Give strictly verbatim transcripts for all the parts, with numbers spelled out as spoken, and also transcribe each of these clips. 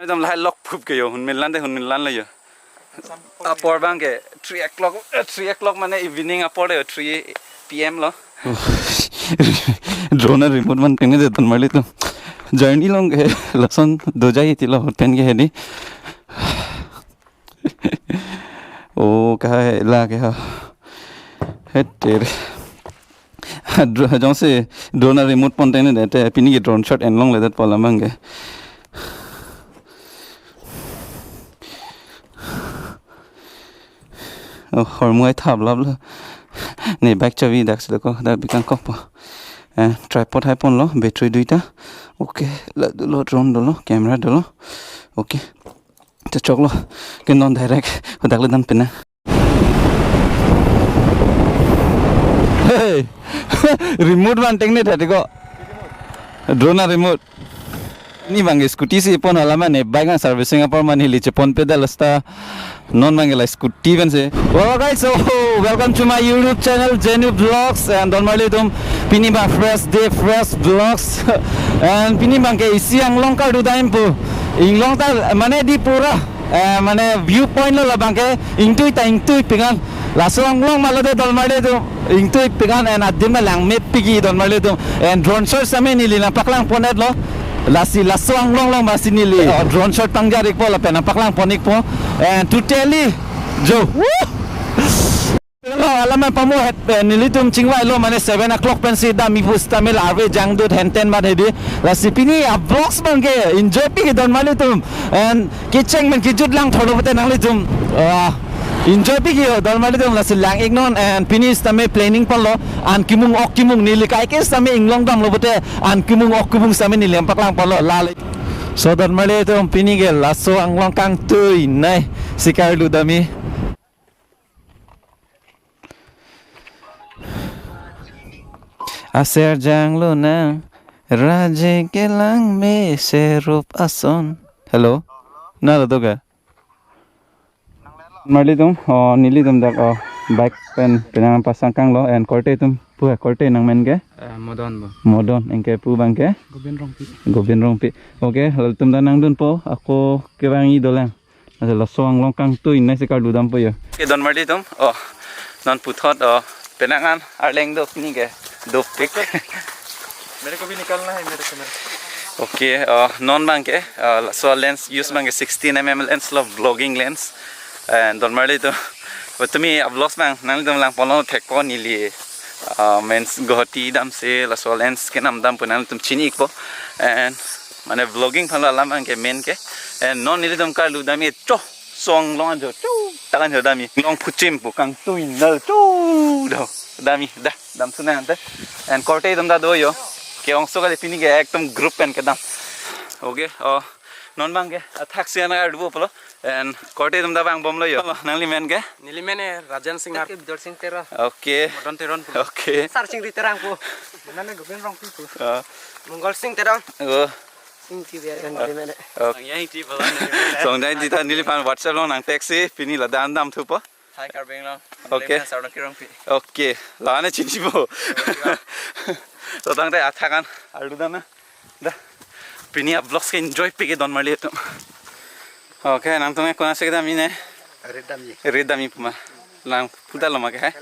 Ekdom lahai lok phup ke yo, hun min lan de, hun min lan lo yo. Apor abang ke three o'clock, eh, three o'clock mane evening apor de, three P M lo. Drone a-remote van tengne det ton marli atum. Journey along ke lason dojai ti lo pen ke hedi. Oh, kahai la ke ha. Heter. Dro-, jongsi drone a-remote pon tengne det te pini ke drone shot en longle det pu alam abang ke. Oh, hormu ai thap lap lo. Ne bike chabi dak silo ko, dak bikang kok po. Eh, tripod hai ponlo, battery duita. Okay, la dolo, drone dolo, camera dolo. Okay. Te choklo. Ke non direct hadak le dam pina. Hey. Remote van tengne tha tiko. Drone a-remote. Pini abang ke scooty si pon hala mane bike an servicing apor mane neli chepon pedal asta non abang ke la scooty pen si. Well guys, so welcome to my YouTube channel Jenu Vlogs and don marli atum pini abang fresh day fresh vlogs and pini abang ke isi Anglong kardu dam pu inglong ta mane di pura eh, mane view point lo labang ke ingtui ta ingtui pik an. Laso Anglong ma lo de don marli atum ingtui pik an and adim na langmepik ke don marli atum and drone shot sitame neli nangpaklang pon et lo. Lasi laso Anglong along masi neli oh, drone shot pangjar ikpo lapen nangpaklang pon ikpo and totally jo. Woo! Lo, alam an pamu het, eh, nelitum chingvai lo mane seven o'clock pensi dam ipu sitame la arve jangdut henten mat hedi. Lasi pini a-vlogs abang ke enjoy pik ke don marli atum. And kecheng pen kejut lang thorlo pute nanglitum. Ah, enjoy pik ke don marli atum lasi lang ik non and pini sitame planning ponlo. An kimung ok kimung neli kaike sitame inglong damlo pute an kimung ok kimung sitame neli nangpaklang ponlo lale. So don marli atum pini ke laso Anglong kangtui nei si kardu dam i. Aser janglo nang, raje kelang me serup ason. Hello? Na lo doga? Marli atum, oh, nelitum dak, oh, bike pen penang pasang kanglo, and korte atum, pu ha korte nangmen ke? Eh, Modon bo. Modon, anke pu abang ke? Gobind Rongpi. Gobind Rongpi. Okay, latum ta nangdunpo, ako kevang-i dolang. Asa laso Anglong kangtui nei si kardu dampo yo. Ke don marli atum, oh, non puthot, oh, penang an arleng dopik ke, dopik. मेरे को भी निकालना है मेरे camera. Okay, oh, non abang ke, oh, laso lens use abang ke sixteen M M lens lo, vlogging lens. And don marli atum, tumi a-vlogs abang nanglitum lang ponlo thekpo neli, uh, means Guwahati damsi laso lens kenam dam pu nanglitum chini ikpo. And mane vlogging aphan lo alam abang ke main ke. And non nelitum karlu dam i cho song long anjo cho takan jo dam i long phuchim pu kangtui nal cho do dam i da dam sunang ante. And korte atum ta do yo. Ke-ongso kali pini ke ekdom group pen kedam. Okay, oh, non abang ke athak si an kardu pulo. And korte atum ta vangbomlo yo. Nangli men ke? Neli men eh Rajan Singh Har. Bidor Singh Teron. Okay. Modon Teron pu. Okay. Sar Singh Ri Terang pu. Nane Gobind Rongpi pu. Ah. Mongol Singh Teron. Oh. Singh T V R kan neli men eh. Okay. Yang T V R neli men eh. Songjang T V R neliphan WhatsApp along nang text si pini ladak an damthupo. Hi Karbi Anglong. Okay. Neli men Sarno Kirongpi. Okay. Lane chinipo. So tangte athak an arlu dam na. Da. Pini a-vlogs ke enjoy pik ke don marli atum. Okay, nangtum ke konatsi kedam i ne? Rit dam i. Rit dam i puma. Lang puta lo ma ke hai?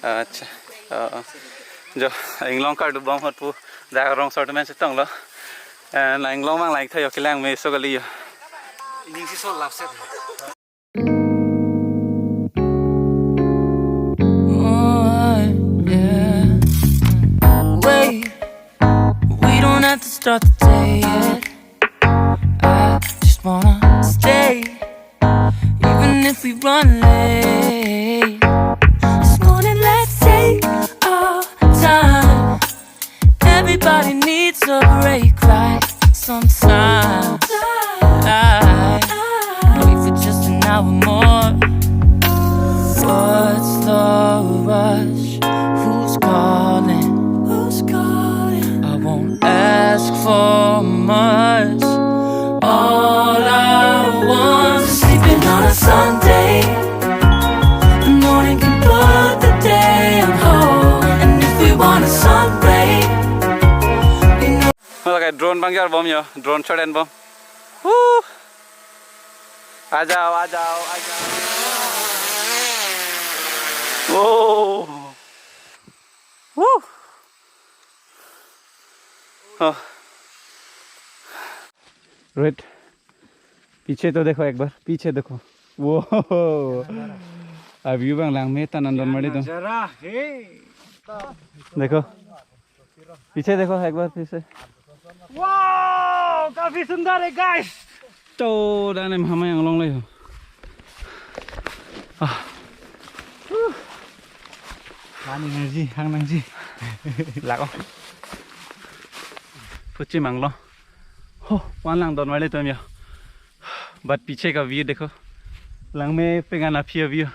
Acha. Oh, oh. Jo, inglong kardu bom hot pu. Da rong sort men chetong lo. Eh, na inglong mang lang tha yo kelang meso kali yo. Ining si so lap set. Oh, yeah. Wait, we don't have to start the day yet. I just wanna stay, even if we run late. This morning, let's take our time. Everybody needs a break, right? Sometime. I wait for just an hour more. What's the rush? Who's calling? Who's calling? I won't ask for much. All I want is sleeping on a Sunday. The morning can put the day on hold. And if we want a sun ray, we know. Lakai drone pangjar bom yo, drone shot en bom. Woo! आ जाओ, आ जाओ, आ जाओ। ओ। Woo। Oh। Rohit, पीछे तो देखो एक बार, पीछे देखो। वो। अभी bang langme ta nandon mari to। नजारा है। देखो। पीछे देखो एक बार फिर से। Wow, काफी सुंदर है, guys। To, dane mama yang long le ho. Ah. Huh. Mani nangji, hang nangji. Lak o. Phuchi manglo. Ho, wan langdon mari to ya. But पीछे का view देखो। Langme pengan aphi a-view.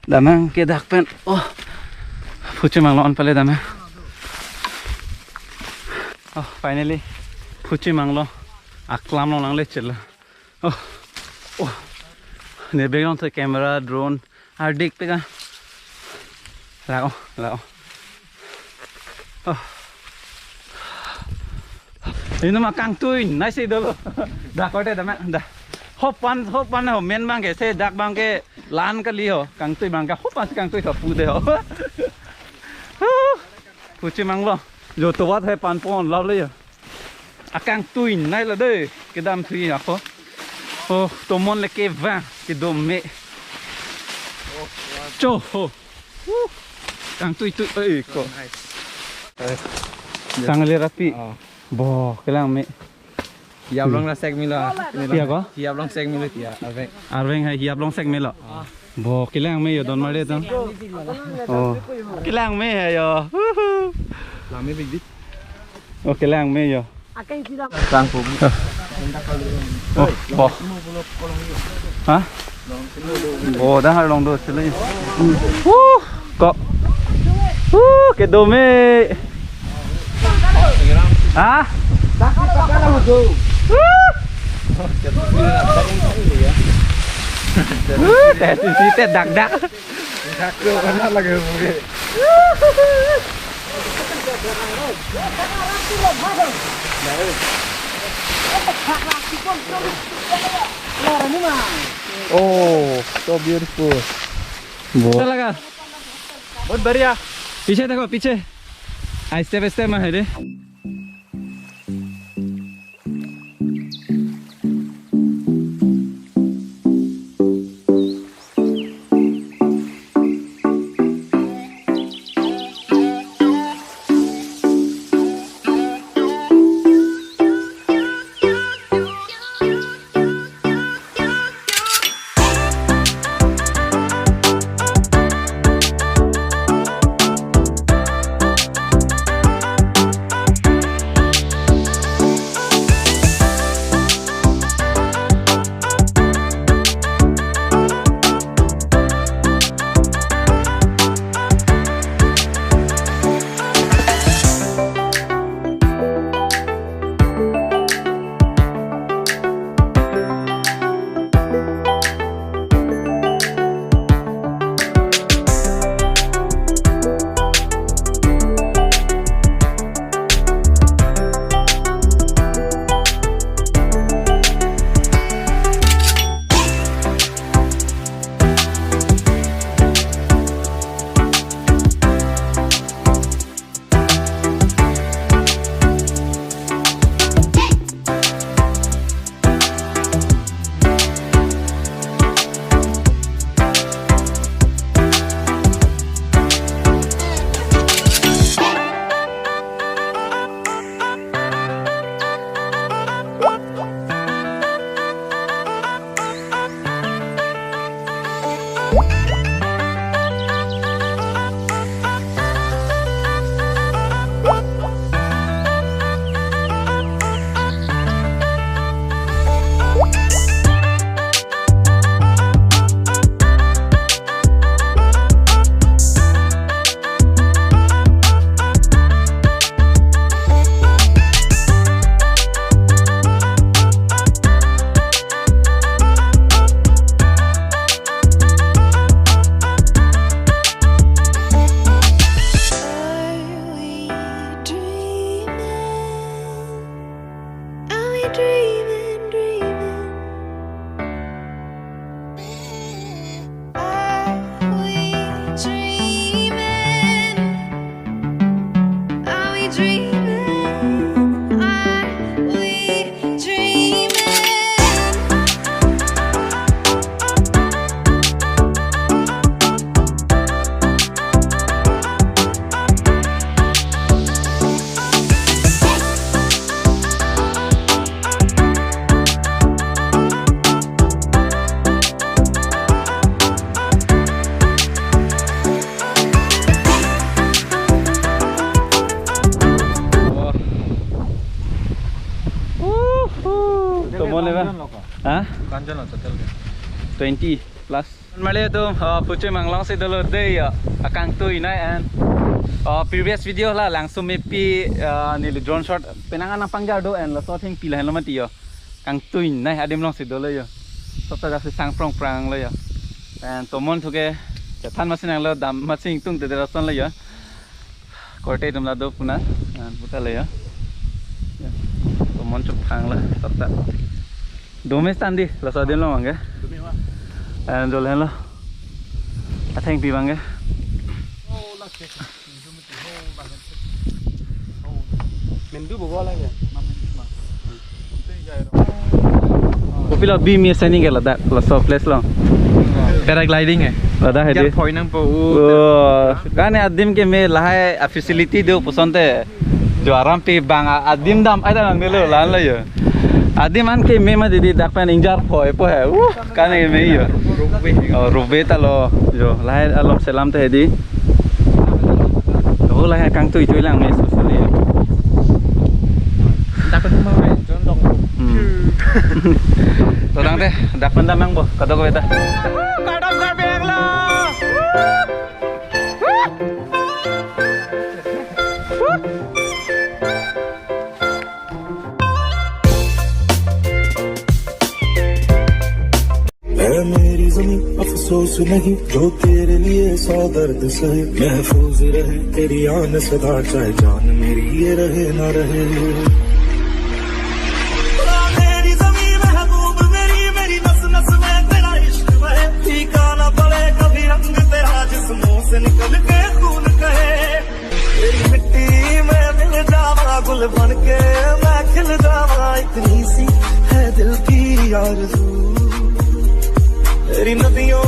Damnang ke dak pen. Oh. Phuchi manglo an pale damnang. Oh, finally. Phuchi manglo. Aklam lo lang le chela. Oh. Oh. Ne background to camera, drone. Ardik peka. Lao, lao. Oh. Ino ma kangtui, nai si dolo. Da kote da ma, da. Hopan, hopan ho men bang ke, se dak bang ke lan kali ho. Kangtui bang ke, hopan si kangtui ho pu de ho. Huh. Phuchi manglo. Jo to wat hai pan pon lap le ya. Akangtui nai la de, kedam thui ako. Oh, tomon le ke va, kedom me. Cho ho. Uh, kangtui tui, eh, ko. Nice. Sang le rapi. Oh. Bo, kelang me. Hiap long la sek melo. Hiap ko? Hiap long sek melo hiap. Arveng. Arveng hai hiap long sek melo. Ah. Bo, kelang me yo don mari to. Oh. Kelang me hai yo. Huhu. Lami big big. Oh, kelang me yo. Sang pu. Oh, bo. Ha? Oh, dah har long do sele. Huh, ko. Huh, kedom me. Ha? Huh, tes isi te dak dak. Jago mana lagi movie? Oh, so beautiful. Bo. अच्छा लगा। बहुत बढ़िया। पीछे देखो, पीछे। आहिस्ते आहिस्ते मा है रे। Twenty plus. Male atum, uh, Phuchim Anglong si dolo dei ya, akangtuinei and, uh, previous video la Langso Mepi, uh, neli drone shot penang anang pangjar do and laso athengpi lahenlo mati yo. Kangtuinei adim along si dolo yo. Sota jasi sang prong prang lo yo. And tomon thuke chethan masi nanglo, dam masi ingtungte derason lo yo. Korte atum la do puna, ah, puta le ya. Ya. Tomon chuk thang la, sota. Dome stand di, laso adim along abang ke. Dome wa. Eh, dol henlo. Athengpi abang ke. Mendu bogo la ya. Kopilo bi mi seni ke ladak, laso place along. Paragliding eh. Ladak hedi. Jar phoi nangpo u. Oh, kane adim keme lahai a facility do pusonte. Jo arampi abang a-, adim dam ai ta nangnelo la-an lo yo. Adim an keme ma didi dak pen ingjar phoi po he. Uh, kane keme yo. Ropeway. Oh, ropeway ta lo. Jo, lahai along selam te hedi. Oh, lahai kangtuitui lang me susuli. Dak pen ma me jon dong. Hmm. To tangte, dak pen damnang bo, kadokave ta. Kadam karbeng lo. ऐ मेरी ज़मीं, अफसोस नहीं जो तेरे लिए सौ दर्द सहे, महफूज रहे तेरी आन सदा, चाहे जान मेरी ये रहे ना रहे। मेरी ज़मीं महबूब मेरी, मेरी नस नस में तेरा इश्क बहे, फीका ना पड़े कभी रंग तेरा, जिस्मों से निकल के खून कहे। तेरी मिट्टी में मिल जावा, गुल बन के मैं खिल जावा, इतनी सी है दिल की आरज़ू। तेरी नदियों